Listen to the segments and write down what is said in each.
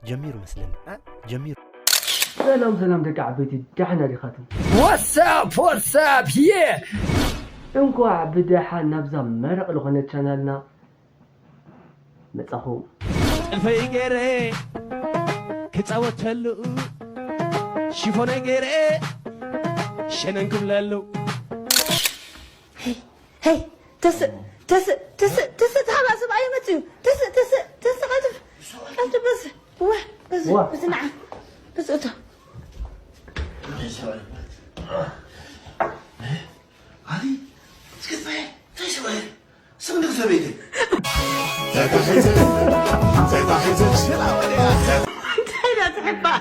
ጀሚሩ መስለኒ። ጀሚሩ። ሰላም ሰላም ደቂ ዓበይቲ፣ ደሓና ዲኻትም? What's up? What's up? Yeah! እንኳዕ ብደሓን ናብዛ መረቕ ዝኾነት ቻናልና መጻኹም። ጥልፈይ ገይረ ክጻወተሉ ሽፎነይ ገይረ ሸነን ክብለሉ ሄይ ተስእ ተስእ ተስእ ተስእ ተስእ ተሓባእ ሰብኣይ መፅዩ ተስእ ተስእ ተስእ ቀልጥፍ ቀልጥፍ በስ ወ በዚ ዋ። በዚ ንዓ በዚ እቶ ስምድር ሰበይቲ እንታይ ዳ ትሕባእ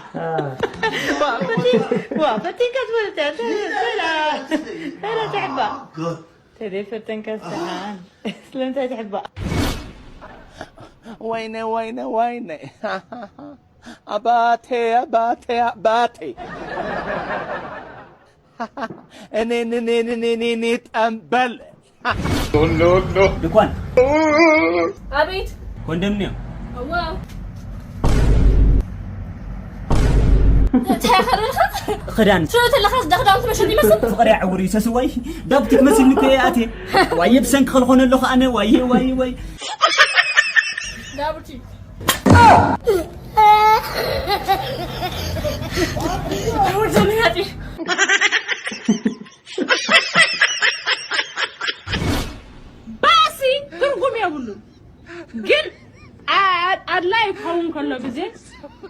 ዋ ፈቲንካ ትፈልጥ እንታይ ዳ እንታይ ዳ ትሕባእ ተደይ ፈተንካ ሰሓን ስለምንታይ ትሕባእ ወይነ ወይነ ወይነ ኣባቴ ኣባቴ ኣባቴ እኔ እኔ እኔ እኔ እኔ ጠንበል ድኳን ኣቤት ኮንዶሚኒየም ዋው እንታይ ኸደልካ ክዳን ሽሮ ተለኻስ ዳኽዳውንቲ መሸጥ ይመስል ፍቕሪ ኣዕውር እዩ ሰስዋይ ዳብቲ ትመስልኒ እኮ እየ ኣትየ ዋየ ብሰንኪ ክልኾነ ኣለኹ ኣነ ዋየ ዋየ ዋየ ዳብቲ ባእሲ ትርጉም የብሉን ግን ኣድላይ ክኸውን ከሎ ግዜ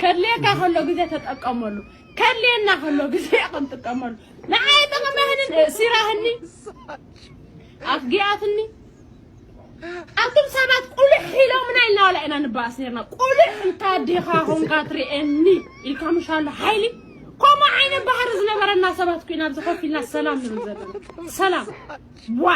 ከድልየካ ከሎ ግዜ ተጠቀመሉ ከድልየና ከሎ ግዜ ክንጥቀመሉ ንዓይ ጠቐመህንን ሲራህኒ ኣፍጊኣትኒ ኣቱም ሰባት ቁልሕ ኢሎምና ኢልና ዋላ ኢና ንባእስ ነርና ቁልሕ እንታ ዲኻ ኾንካ ትርእየኒ ኢልካ ምሻሉ ሓይሊ ከምኡ ዓይነት ባህሪ ዝነበረና ሰባት ኩ ኢና ኣብዚ ኮፍ ኢልና ሰላም ንብል ዘለና ሰላም ዋ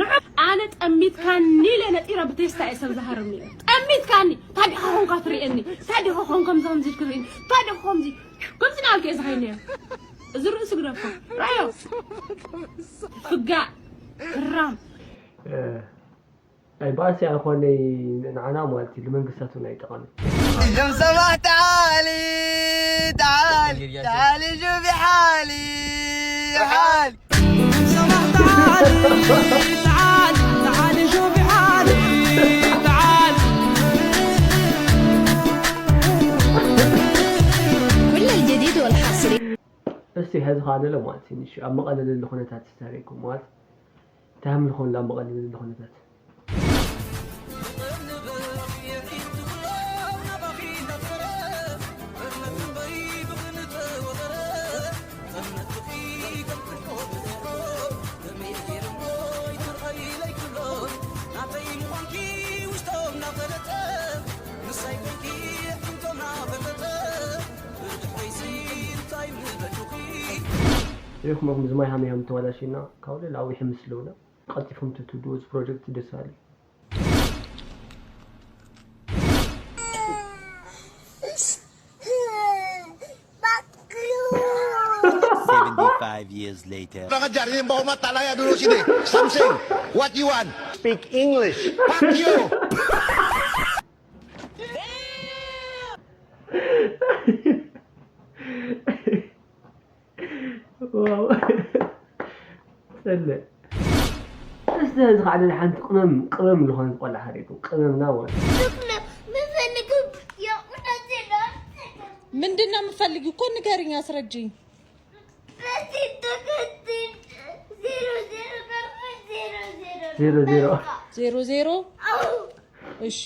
ንዑ ኣነ ጠሚትካኒ ኢለ ነጢረ ብቴስታ እየ ሰብ ዝሃርም ነይረ ጠሚትካኒ ታዲኻ ኾንካ ትርእየኒ ታዲኻ ኾን ከምዚ ከምዚ ኢልክ ትርእየኒ ታዲኻ ከምዚ ከምዚ ናልከ እየ ዝኸይድ ነይረ እዚ ርእሲ ግደፎ ራዮ ፍጋእ ራም ናይ ባእሲ ኣይኾነይ ንዓና ማለት እዩ ንመንግስታት እውን ኣይጠቐምን እዞም ሰባት ተዓሊ ተዓሊ ተዓሊ ሹፊ ሓሊ ሓሊ እዞም ሰባት ተዓሊ ተዓሊ ተዓሊ ሹፊ ሓሊ ተዓሊ كل الجديد والحصري እስቲ ሕዚ ከዓ ንለ ማለት እዩ ንሽ ኣብ መቐለ ዘሎ ኩነታት ተዛሪብኩም ማለት እንታይ ከም ዝኾን ኣብ መቐለ ዘሎ ኩነታት ሪኹም እዚ ማይ ሃመዮም ተዋላሽና ካብ ሌላ ኣዊሒ ምስለውና ቀልጢፎም ተትውድኡ እዚ ፕሮጀክት ደስ በሃሊ Seventy-five years later. Baka dyan, yung baho matalaya doon si Something. What you want? Speak English. Fuck you. ዋው ጸልእ እስቲ እዚ ከዓ ሓንቲ ቅመም ቅመም ዝኾነት ቆልዓ ሓሪኩም ቅመምና ማለት ምንድን ነው የምፈልጊው እኮ ንገሪኝ አስረጅኝ ዜሮ ዜሮ ዜሮ ዜሮ እሺ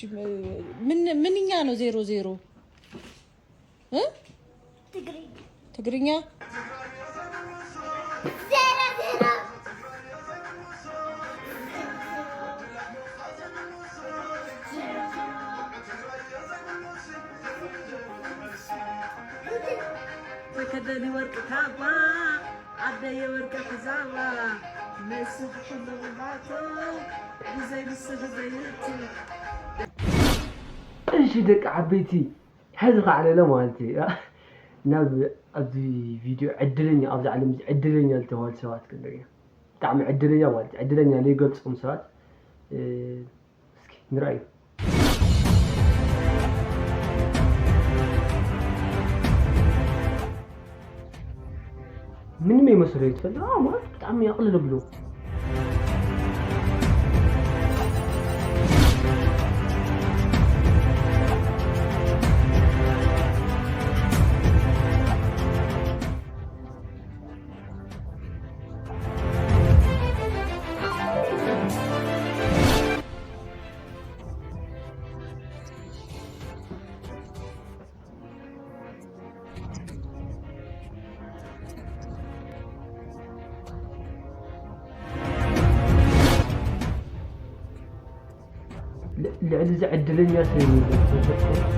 ምን ምንኛ ነው ዜሮ ዜሮ እ ትግርኛ ተከደኒ ወርቂ ካባ ዓደየ ወርቂ ሕዛባ መስሕ ኩሉ ባቶ ብዘይ ብስሕ ዘይእቲ እሺ ደቂ ዓበይቲ ሕዚ ከዓ ለለ ማለት እዩ ናብ ኣብዚ ቪድዮ ዕድለኛ ኣብዚ ዓለም እዚ ዕድለኛ ዝተባሃሉ ሰባት ክንርኢ ኢና ብጣዕሚ ዕድለኛ ማለት እዩ ዕድለኛ ዘይገልፆም ሰባት እስኪ ንርኣዩ ምንም የመሰለ ይትፈልጥ ማለት ብጣዕሚ ያቕልል ብሎ። ልዕሊ እዚ ዕድለኛ ሰብ የለን።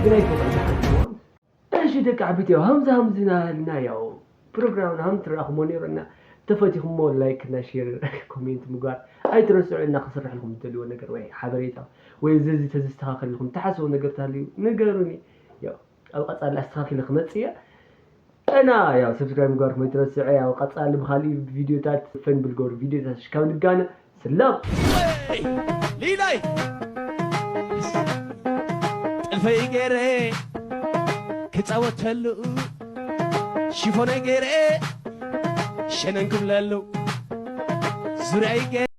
ግን ኣይፈቐድ ዝሓትዋ። እሺ ደቂ ዓቢት ያው ሃምዛ ሃምዚ ናልና ያው ፕሮግራምና ሃም ትራኹሞ ነይሩና። ተፈቲኹሞ ላይክ እና ሼር ኮሜንት ምግባር ኣይትረስዑ። እና ክስርሕ ልኩም ትደልዎ ነገር ወይ ሓበሬታ ወይ እዚ እዚ ተዝስተኻኸል ልኩም ትሓስቦ ነገር ታልዩ ንገሩኒ። ያው ኣብ ቀጻሊ ኣስተኻኺለ ክመጽእ እየ። እና ያው ሰብስክራይብ ምግባርኩም ኣይትረስዑ። ያው ቀጻሊ ብኻሊእ ቪዲዮታት ፈን ብልገሩ ቪዲዮታት ሽካብ ንጋነ ስላም። ሊላይ ጥልፈይ ገይረ ክፃወተሉ ሽፎነይ ገይረ ሸነን ክብለሉ ዙርያይ ገይረ